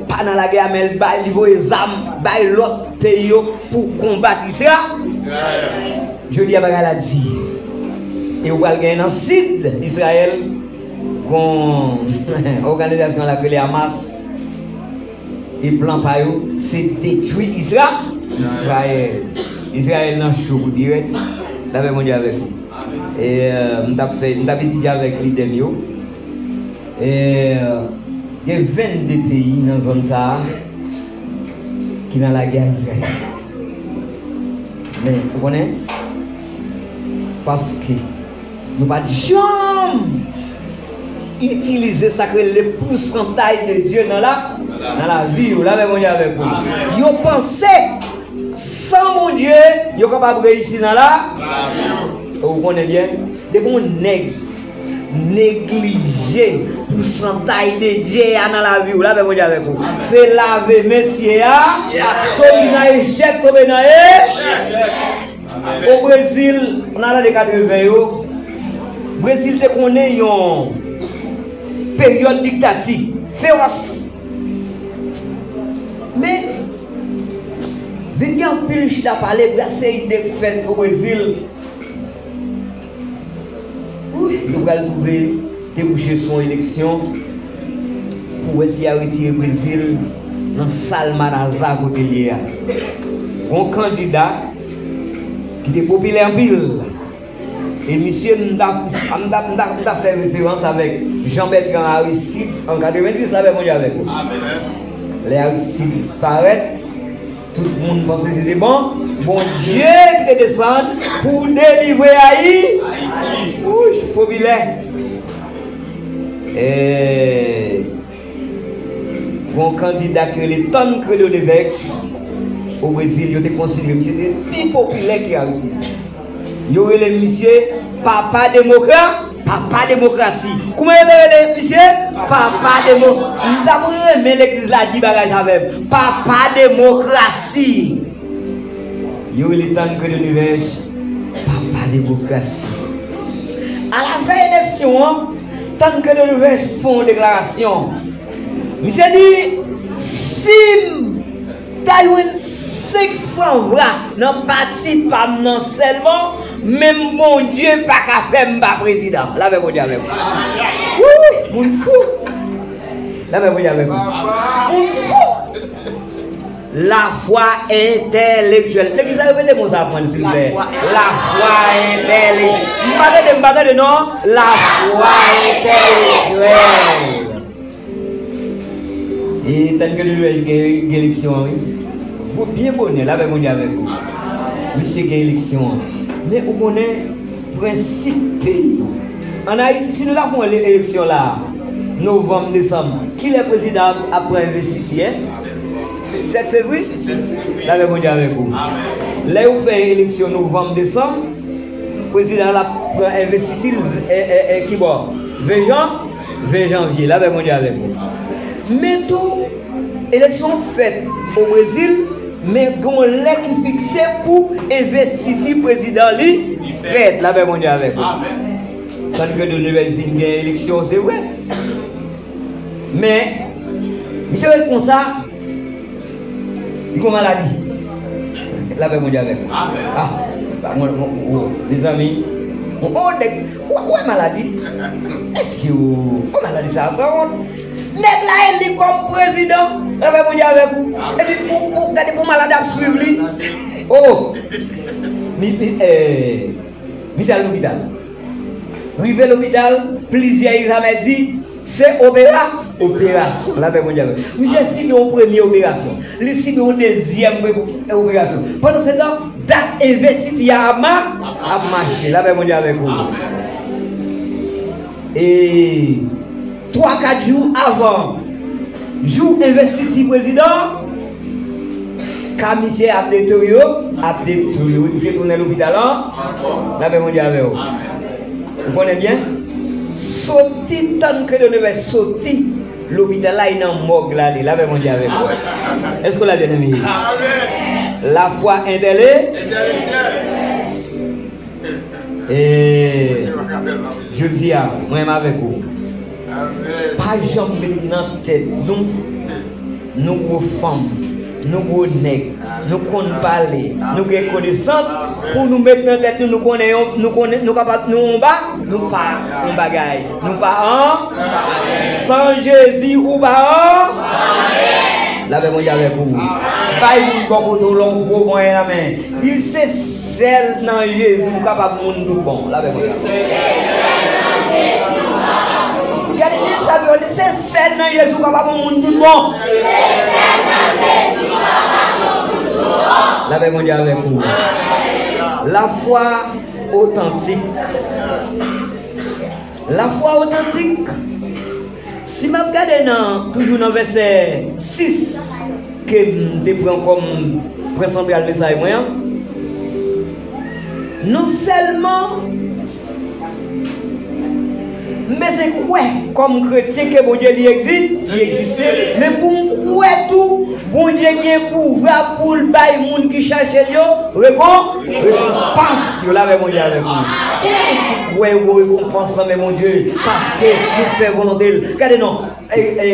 pa nan lagè a, men l bay, li voye zam bay lòt peyi yo pou konbat Izrayèl. Jodi a, bagay la di. E ou pral genyen nan sid Izrayèl, gon òganizasyon la k rele Hamas. E plan pa yo, se detwi Izra-, Izrayèl. Izrayèl nan cho pou dirèk. Lapè Bondye avèk ou. E, e, m t ap fè, m t ap etidye avèk lidè m yo. E, gen vennde peyi nan zòn sa a ki nan lagè a Izrayèl. Men, ou konnen? Paske yo pa t janm itilize sa k rele le pourcentage de Dieu nan la, nan lavi yo. Lapè Bondye avèk ou. Yo panse, san Bondye, yo kapab reyisi nan la. Ou konnen byen, depi yon nèg neglije pousantaj de Dye a nan lavi w, lapè Bondye avèk ou. Se lave men sye a, soti nan echèk, tonbe nan e. O Brezil, nan lane katreven yo, Brezil te konnen yon peryòd diktati fewòs. Men, vin gen anpil chita pale, brase ide k fèt o Brezil. Wi, nou pral twouve debouche sou yon eleksyon pou wè si y a retire Brezil nan sal maraza kote l ye a. Gon kandida ki te popilè anpil. E misye, m ta, m ta, m ta, m ta fè referans avèk Jean Bertrand Aristide an katrevenndis, lapè Bondye avèk ou. Lè Aristide parèt, tout moun panse se te bon, Bondye ki te desann pou delivre Ayi-, Ayiti. Wouch, popilè. E, gon kandida ki rele Tancredo Neves o Brezil, yo te konsidere misye te pi popilè ke Aristide. Yo rele misye papa demokra-, papa demokrasi. Kouman yo te rele misye? Papa demo-, m t ap renmen legliz la di bagay sa avè m. Papa demokrasi. Yo rele Tancredo Neves papa demokrasi. Alafen eleksyon an, Tancredo Neves fè yon deklarasyon. Misye di, si m ta jwenn senk san vwa nan pati pa m nan sèlman, menm Bondye pa ka fè m pa prezidan. Lapè Bondye avèk ou. Wi, wi, moun fou. Lapè Bondye avèk ou. Moun fou. Lafwa entèlektyèl. Legliz la, repete mo sa pou mwen, silvouplè. Lafwa. Lafwa entèlektyèl. M pa tande, m pa tande, non. Lafwa entèlektyèl. E tann ke nou wè gen, gen eleksyon an, wi. Bon, byen bonè, lapè Bondye avèk ou. Misye gen eleksyon an. Men ou konnen, prensip peyi yo. Ann Ayiti, si nou ta pran ele-, eleksyon la, novanm, desanm, kilè prezidan ap, ap pran envestiti, en? Sèt fevriye? Lapè Bondye avèk ou. Lè yo fè eleksyon novanm, desanm, prezidan an ap pran envestiti l, e, e, e, kibò? Ven jan? Ven janvye. Lapè Bondye avèk ou. Men tou, eleksyon an fèt o Brezil, men gen yon lè ki fikse pou envestiti prezidan li fèt. Lapè Bondye avèk ou. Tann ke de nouvèl vin gen eleksyon, se vre. Men, misye ret konsa, li gon maladi. Lapè Bondye avèk ou. Amèn. Ah, mwen, mwen, mwen, mezanmi, mwen, oh, nèg, ou, ou wè maladi? Mesye, oh, oh, maladi sa, sa wont. Nèg la eli kòm prezidan, lapè Bondye avèk ou. Epi pou, pou, gade pou maladi ap swiv li. Oh, mi, mi, eh, misye al lopital. Rive lopital, plizyè egzamen di, se opera-, operasyon. Lapè Bondye avèk. Misye sibi yon premye operasyon. Li sibi yon dezyèm pre-, operasyon. Pandansetan, dat envestiti a ap ma-, ap mache. Lapè Bondye avèk ou. E twa, kat jou avan jou envestiti prezidan, ka misye ap deteryore, ap deteryore. Misye tounen lopital an. Lapè Bondye avè w. Ou konnen byen? Soti tann ke de nèf è soti lopital la, e nan mòg la li. Lapè Bondye avè w. Èske w la, byeneme? Lafwa entèle-, E jodi a, mwen menm avèk ou, pa janm met nan tèt nou, nou gwo fanm, nou gwo nèg, nou konn pale, nou gen konesans, pou nou met nan tèt nou, nou konnen yon, nou konnen, nou kapab, nou anba, nou pa yon bagay, nou pa an, san Jezi ou pa an. Lapè Bondye avèk ou. Bay moun bò kote w la yon gwo ponyè nan men. Di l se sèl nan Jezi ou kapab moun tout bon. Lapè Bondye avèk ou. Gade, di l sa byen, di se sèl nan Jezi ou kapab yon moun tout bon. Lapè Bondye avèk ou. Lafwa otantik. Lafwa otantik. Si m ap gade nan, toujou nan vèsè sis, ke m te pran kòm pwen santral mesaj mwen an, non sèlman m bezwen kwè kòm kretyen ke Bondye li egzi-, li egziste, men pou m kwè tou, Bondye gen pouvwa pou l bay moun ki chèche l yo rekon-, rekonpans yo. Lapè Bondye avèk nou. Gen moun ki kwè yo gen rekonpans nan men Bondye paske nou fè volonte l. Gade non. E, e,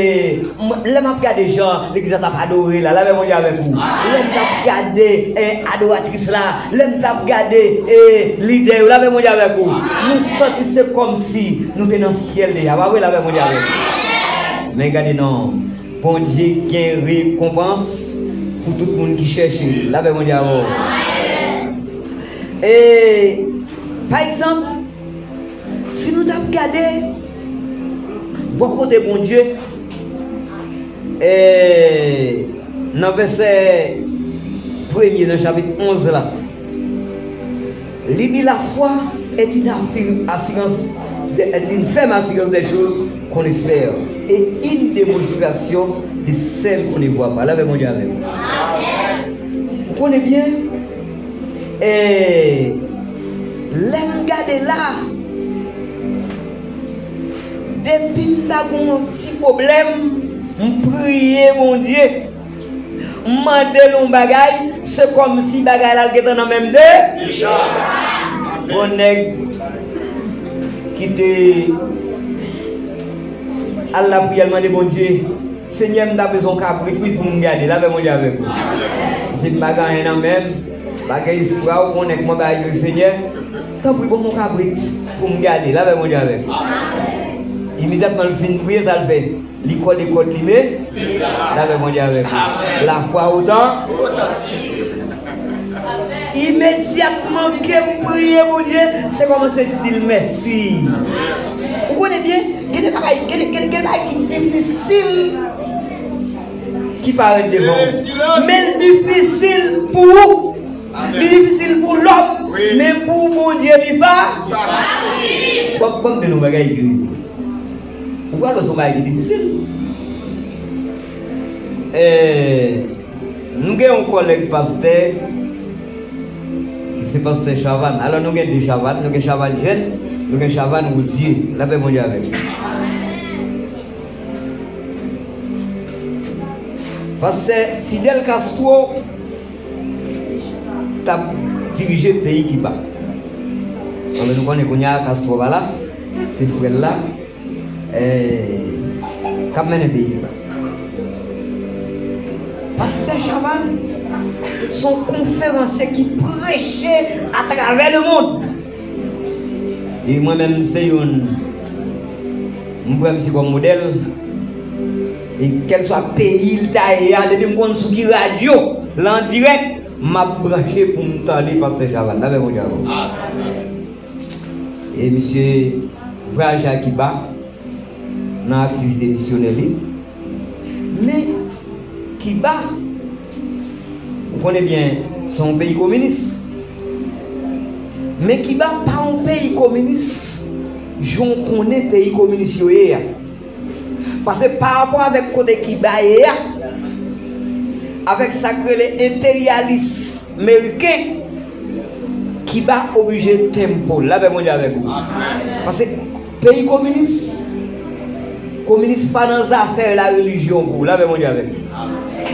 m, lè m ap gade jan legliz la t ap adore la, lapè Bondye avèk ou. Lè m t ap gade, e, adoratris la, lè m t ap gade, e, lidè yo, lapè Bondye avèk ou. Nou santi se kòmsi nou te nan syèl deja, pa vre? Lapè Bondye avèk ou. Men gade non, Bondye gen rekonpans pou tout moun ki chèche l. Lapè Bondye avè w. E, pa egzanp, si nou t ap gade bò kote Bondye, e, nan vèsè premye nan chapit onz la, li di, la foi est une affir-, assurance de, est une ferme assurance des choses qu'on espère et une démonstration de celles qu'on ne voit pas. Lapè Bondye avè w. Ou konnen byen, e, lè m gade la, depi m ta gen yon ti pwoblèm, m priye Bondye. M mande l yon bagay, se kòmsi bagay la l gentan nan men m de. Yon nèg ki te al lapriyè, l mande Bondye, Senyè, m ta bezwen yon kabrit, wi, pou m gade. Lapè Bondye avèk ou. Si m pa gen anyen nan men m, pa gen espwa, ou konnen kòman bagay yo, Senyè, tanpri, ban m yon kabrit pou m gade. Lapè Bondye avèk ou. Imedyatman l fin priye, sa l fè? Li kòde kòd li, men lapè Bondye avèk ou. Lafwa otan. Imedyatman ke m priye Bondye, se kòmanse di l mèsi. Ou konnen byen, gen de bagay, gen de, gen de, gen de bagay ki difisil ki parèt devan w. Men l difisil pou ou. Li difisil pou lòm, men pou Bondye li pa. Bon, bon, de nou bagay ki Ou pral wè se yon bagay ki difisil. Eh, nou gen yon kòlèg pastè, ki se pastè Chavannes. Alò, nou gen de Chavannes, nou gen Chavannes jèn, nou gen Chavannes Rosier. Lapè Bondye avèk nou. Pastè Fidel Castro t ap dirije peyi Kiba. Bon, men nou konnen kounye a Castro pa la, se frè l la, eh, k ap mennen peyi Kiba. Pastè Chavannes se yon konferansye ki preche atravè lemonn. E mwen menm, se youn, m pran misye kòm modèl. E kèlswa peyi l ta ye a, depi m konn sou ki radyo l an dirèk, m ap branche pou m tande pastè Chavannes. Lapè Bondye avè w. E misye vwayaje a Kiba nan aktivite misyonè li. Men Kiba, ou konnen byen, se yon peyi kominis. Men Kiba pa yon peyi kominis jan w konnen peyi kominis yo ye a. Paske pa rapò avèk kote Kiba ye a, avèk sa k rele enperyalis meriken, Kiba oblije tempo. Lapè Bondye avèk ou. Paske peyi kominis, kominis pa nan zafè larelijyon pou ou. Lapè Bondye avèk ou.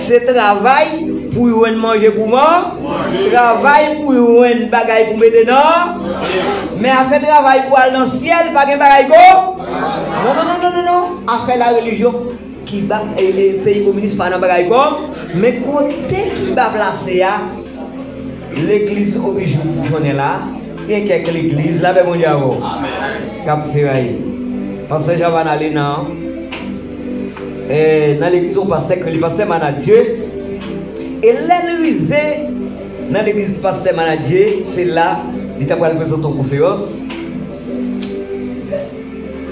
Se travay pou jwenn manje pou man, travay pou jwenn bagay pou mete nan, men afè travay pou al nan syèl, pa gen bagay kon. Non, non, non, non, non, non. Afè la relijyon, Kiba, e, e, peyi kominis pa nan bagay kon. Men kote Kiba plase a, legliz orijinal la, gen kèk legliz, lapè Bondye avè w, k ap feraye. Pastè Javan ale nan, e, nan legliz yon pastè k rele pastè Manadye. E lè l rive nan legliz pastè Manadye, se la li ta pral prezante yon konferans.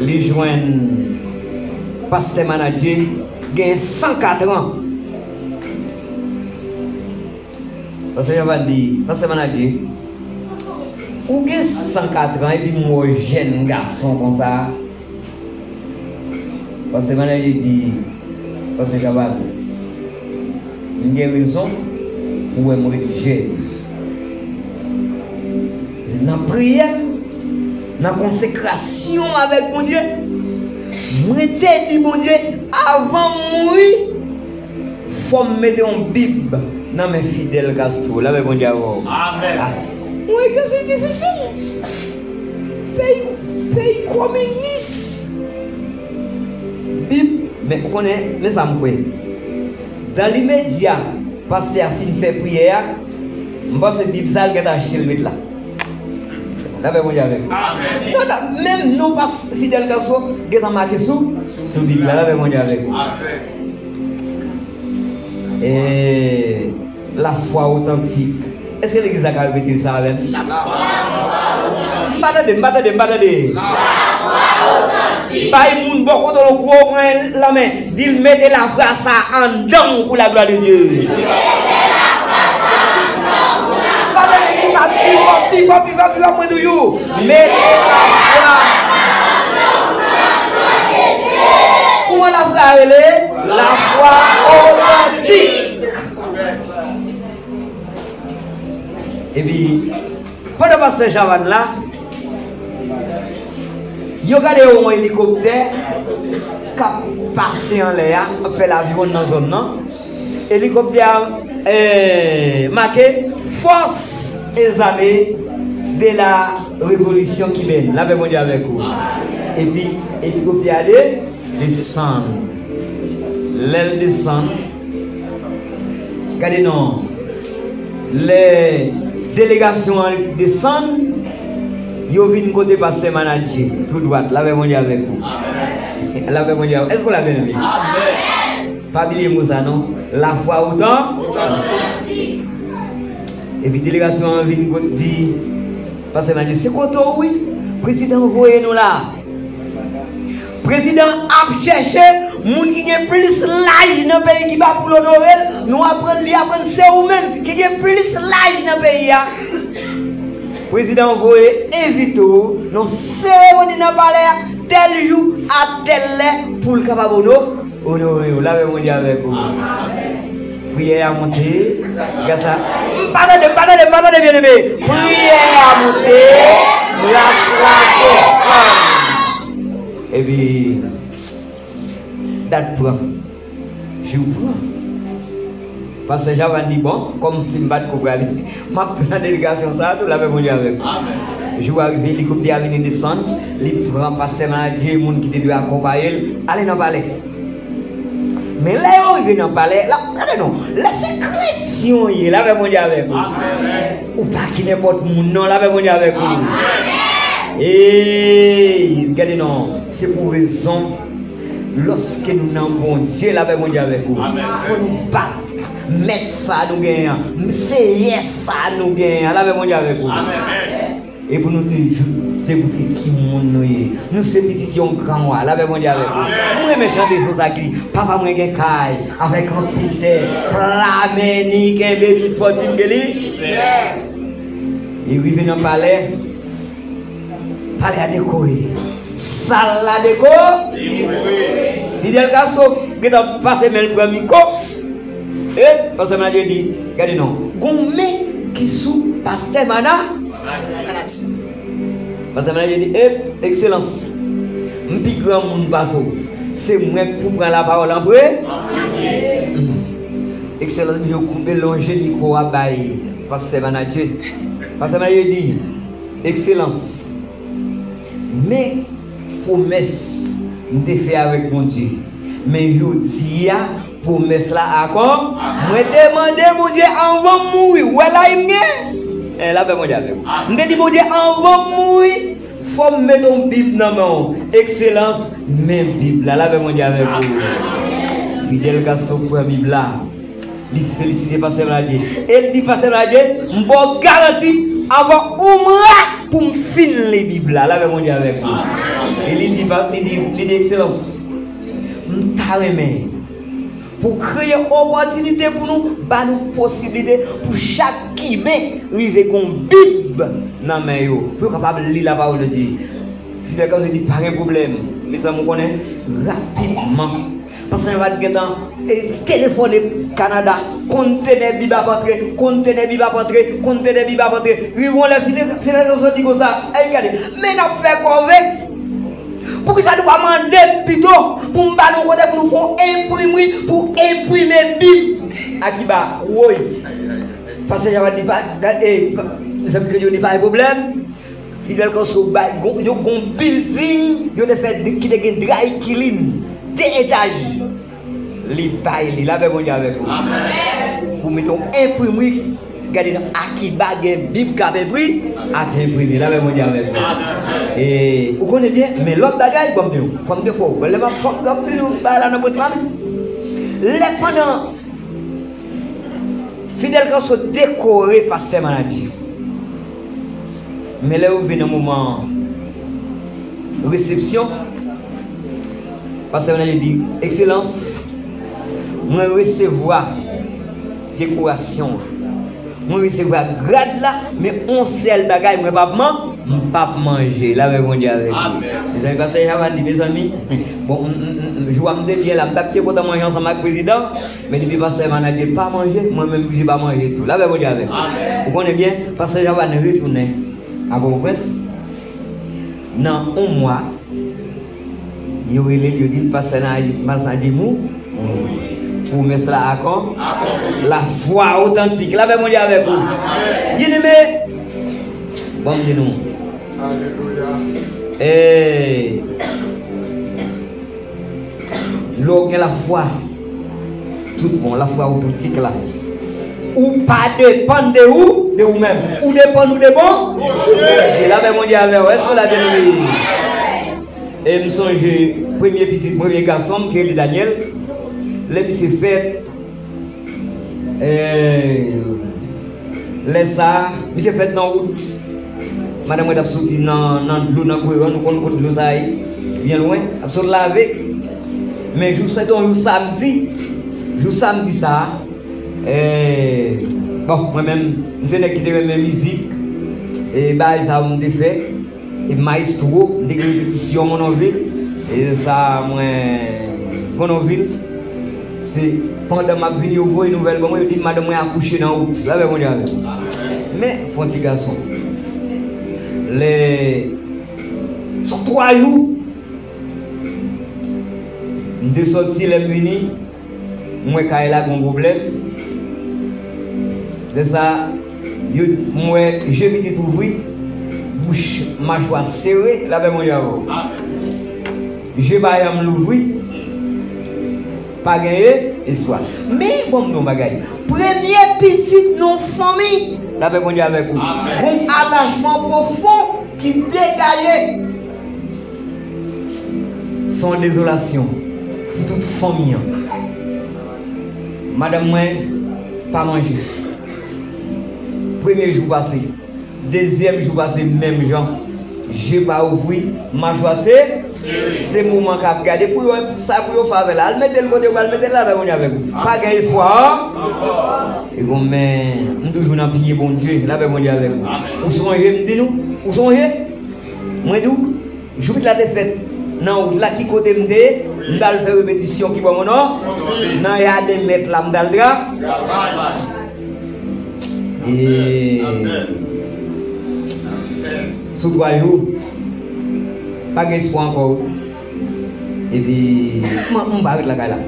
Li jwenn pastè Manadye gen san kat an. Pastè Javan di, pastè Manadye, ou gen san kat an epi m wè w jèn gason konsa. Pastè Manadye di, pastè Javan, m gen rezon pou wè m ret jèn. Nan priyè m, nan konsekrasyon m avèk Bondye, mwen te di Bondye, avan m mouri, fò m mete yon Bib nan men Fidel Castro. Lapè Bondye avè w. Amèn. Ah, yon egzèsis difisil. Peyi, peyi kominis. Bib, men ou konnen, men sa m kwè. Dan limedya, pastè a fin fè priyè a, m panse Bib sa a l gentan achte l met la. Lapè Bondye avè w. Amèn. Non, la, menm non pas Fidel Castro gentan make sou, sou Bib la. Lapè Bondye avè w. Amèn. E, lafwa otantik. Èske legliz la ka repete sa avè m? Lafwa otantik. M pa tande, m pa tande, m pa tande. Lafwa otantik. Bay moun bò kote w gwo pran lanmen. Di l mete lafwa sa anndan w pou laglwa de Dye. Mete lafwa sa anndan w pou laglwa de Dye. Pa tande, di sa pi fò, pi fò, pi fò, pi fò, mwen toujou. Mete lafwa sa anndan w pou laglwa de Dye. Kouman lafwa a rele? Lafwa otantik. Epi, pandan pastè Javan la, yo gade yon elikoptè k ap pase anlè a, ap fè laviwonn nan zòn nan. Elikoptè a, eh, make Forces Armées de la Révolution Cubaine. Lapè Bondye avèk ou. Epi, elikoptè a de desann. Lè l desann, gade non, lè delegasyon an desann, yo vin kote pastè Manadye, tou dwat, lapè Bondye avèk ou. Lapè Bondye avèk ou. Èske w la, byeneme? Pa bliye mo sa non. Lafwa otan. Epi delegasyon an vin kot di pastè Manadye, se kote w wi. Prezidan voye nou la. Prezidan ap chèche moun ki gen plis laj nan peyi Kiba pou l onore l. Nou aprann, li aprann se ou menm ki gen plis laj nan peyi a. Prezidan voye envite w nan seremoni nan palè a, tèl jou, a tèl lè, pou l kapab ono-, onore w. Lapè Bondye avèk ou. Priyè a monte, gras a, m pa tande, m pa tande, m pa tande, byeneme. Priyè a monte, gras la desann. Epi, dat pran. Jou pran. Pastè Javan di, bon, kòm si m pa t ko prale, m ap pran delegasyon sa a tou, lapè Bondye avèk ou. Jou a rive, elikoptè a vini desann, li pran pastè Manadye, moun ki te dwe akonpaye l, ale nan palè. Men lè yo rive nan palè, la, gade non, lè se kretyen w ye, lapè Bondye avèk ou. Ou pa ki nenpòt moun non, lapè Bondye avèk ou. Ey, gade non, se pou rezon Lòske nou nan Bondye, lapè Bondye avèk ou. Amèn. Fò nou bat mèt sa nou genyen an, seyè sa nou genyen an, lapè Bondye avèk ou. Amèn. E pou nou toujou demoute ki moun nou ye. Nou se pitit yon gran wa, lapè Bondye avèk ou. Amèn. Mwen renmen chante sou sa ki di, papa mwen gen kay avèk anpil tè, pla men li kenbe tout fòtin ke li. Li rive nan palè. Palè a dekore. Sal la dekore. Fidel Castro gentan pase men l pran mikwo. E pastè Manadye di, gade non. Gon men ki sou pastè Mana. Pastè Manadye di, e, ekselans, m pi gran moun pase w. Se mwen k pou pran lapawòl an pre. Ekselans, yo koupe lonje mikwo a bay pastè manadjè. Pastè manadjè di, Ekselans, men pwomès m te fè avèk Bondye. Men jodi a, pwomès la akon-, mwen te mande Bondye anvan m mouri. Ou wè la m gen? Eh, lapè Bondye avèk ou. M te di Bondye anvan m mouri, fò m mete yon Bib nan men w. Ekselans, men Bib la. Lapè Bondye avèk ou. Fidel Castro pran Bib la. Li felisite pastè Bradye. E li di pastè Bradye, m ba w garanti avan oumra pou m fin li Bib la. Lapè Bondye avèk ou. E li di, pa- li di, li di, Ekselans, m ta renmen pou kreye opòtinite pou nou, ba nou posiblite pou chak Kiben rive gon Bib nan men yo, pou yo kapab li lapawòl de Dye. Fidel Castro di, pa gen pwoblèm. Mezanmi, ou konnen, rapidman, pastè Jean Valjean gentan, e, telefone Kanada, kontenè Bib ap antre, kontenè Bib ap antre, kontenè Bib ap antre. Rive yon lè, Fidel, Fidel Castro di konsa, ey, gade, men n ap fè kòve. Poukisa nou pa mande m pito pou m ba nou kote pou nou fè yon enprimri pou enprime Bib? Akiba, woy. Pastè Jean Valjean di pa, gade, e, pa- zanmi kreyòl di pa gen pwoblèm. Fidel Castro bay, gon- yo gon building, yo te fè, ki te gen dry clean, de etaj. Li bay li, lapè Bondye avèk ou. Pou mete yon enprimri, gade nan Akiba gen Bib k ap enpri, ap enprime, lapè Bondye avèk ou. E, ou konnen byen, men lòt bagay, bon, men, fò m te fò, lè m ap fò m te di nou, bagay la nan bòt mami. Lè pandan Fidel Castro dekore pastè manadjè. Men lè yo rive nan moman resepsyon, pastè manadjè di, Ekselans, mwen resevwa dekorasyon an. Mwen resevwa grad la, men yon sèl bagay, mwen p ap man-, m p ap manje. Lapè Bondye avèk nou. Mezanmi, pastè Javan di, mezanmi, bon, m- m- m- jou a m te byen la, m t ap byen kontan manje ansanm ak prezidan. Men depi pastè manadjè pa manje, mwen menm oblije pa manje tou. Lapè Bondye avèk nou. Ou konnen byen, pastè Javan retounen a Pòtoprens. Nan yon mwa, yo rele l, yo di l, pastè manadjè mou. Pwomès la akon. Lafwa otantik. Lapè Bondye avèk ou. Byeneme, bon, m di nou. Alelouya. Ee, lè w gen lafwa, tout bon, lafwa otantik la. Ou pa depann de ou, de ou menm. Ou depann ou de bon Bondye. Lapè Bondye avè w. Èske w la, byeneme? E m sonje premye pitit, premye gason m, ki rele Daniel. Lè misye fèt, e, lè sa a, misye fèt nan wout. Madanm mwen t ap soti nan, nan dlo, nan Gweran, nou konn kot dlo sa a ye, byen lwen, ap sot lave. Men jou, se te yon jou samdi, jou samdi sa a, e, bon, mwen menm, m se nèg ki te renmen mizik, e bagay sa yo m te fè. E mayestwo, m te gen repetisyon Mononvil. E sa, mwen, Mononvil, se pandan m ap vini, yo voye nouvèl ban mwen, yo di m madanm mwen akouche nan wout. Lapè Bondye avè w. Men, fè yon ti gason. Lè, sou twa jou, m te sòti, lè m vini, m wè kay la gon pwoblèm. Lè sa, yo di, m wè je pitit ouvri, bouch, machwa sere, lapè Bondye avè w. Je pa janm louvri, pa genyen espwa. Men, bon, m di w yon bagay. Premye pitit nan yon fanmi, lapè Bondye avèk ou. Gon atachman pwofon ki degaje. Se yon dezolasyon pou tout fanmi an. Madanm mwen pa manje. Premye jou pase, dezyèm jou pase, menm jan. Je pa ouvri, machwa se, se moman k ap gade pou yo, sa pou yo fè avè l. Al mete l kote yo pral mete l la, lapè Bondye avèk ou. Pa gen espwa ankò. E bon, men, m toujou nan piye Bondye, lapè Bondye avèk ou. Ou sonje, m di nou, ou sonje? Mwen di w, jou pitit la te fèt nan wout la, ki kote m te ye? M t al fè repetisyon ki bò Mononvil? Nan jaden mèt la, m t al tra- E sou twa jou, pa gen espwa ankò. Epi, m, m pa ret lakay la.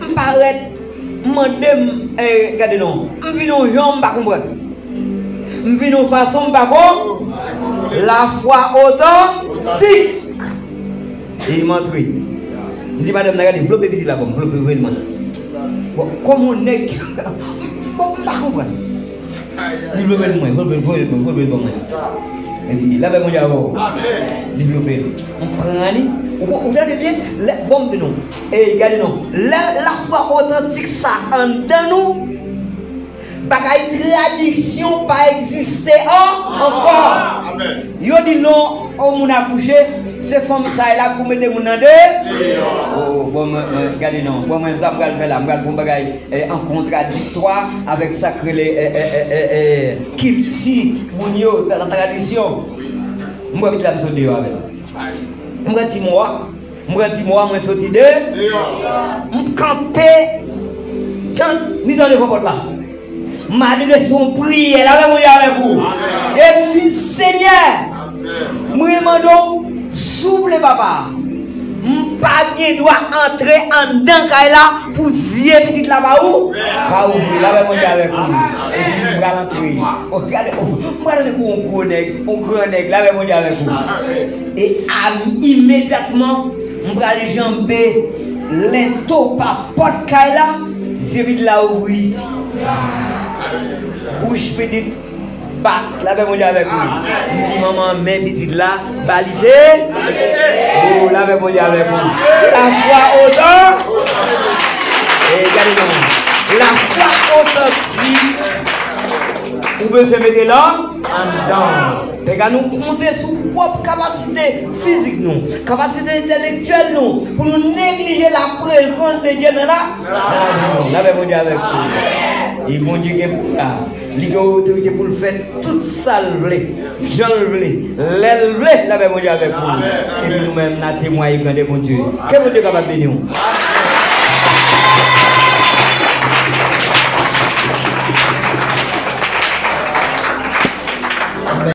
M pa ret. M mande m, eh, gade non, m vin yon jan m pa konprann. M vin yon fason m pa konprann. Lafwa otantik. E m antre. M di madanm nan, gade, vlope pitit la ban m, vlope, voye l ban m. Bon, kòm yon nèg, bon, m pa konprann. Li vlope l mwen, vlope l, vlope l, vlope l ban mwen. Epi, lapè Bondye avè w. Li vlope l. M pran li. Ou, ou tande byen? Lè, bon, m di nou. E, gade non. Lè lafwa otantik sa anndan nou, bagay tradisyon pa egziste an, ankò. Yo di non, yon moun akouche, se fanm sa a la pou mete moun nan de. Oh, bon, mwen, mwen, gade non. Bon, mwen, sa m pral fè la, m pral fè yon bagay, eh, an kontradiktwa avèk sa k rele, eh, eh, eh, eh, eh, kilti moun yo, la tradisyon. M wè pitit la m sot deyò avè l. M pran ti mò a, m pran ti mò a, mwen soti de. M kanpe nan mizan devan pòt la. M adrese yon priyè, lapè Bondye avèk ou. E m di, Senyè, mwen mande w, souple papa, m pa gen dwa antre anndan kay la pou zye pitit la pa ou, pa ouvri, lapè Bondye avèk ou. Epi m pral antre. O, gade, o, m pral antre kou yon gwo nèg, yon gran nèg, lapè Bondye avèk ou. E a, imedyatman, m pral janbe lento pa pòt kay la, zye pitit la ouvri. Bouch pitit bat, lapè Bondye avèk ou. M di manman men pitit la, ba li te. Oh, lapè Bondye avèk ou. Lafwa otan. E gade non. Lafwa otantik. Ou bezwen mete l anndan. Pega nou konte sou pwòp kapasite fizik nou, kapasite entèlektyèl nou, pou nou neglije laprezans de Dye nan la, nan lavi nou. Lapè Bondye avèk ou. E Bondye gen pouvwa. Li gen otorite pou l fè tout sa l vle, jan l vle, lè l vle. Lapè Bondye avèk ou. Epi nou menm, n a temwaye grandè Bondye. Ke Bondye kapab beni w.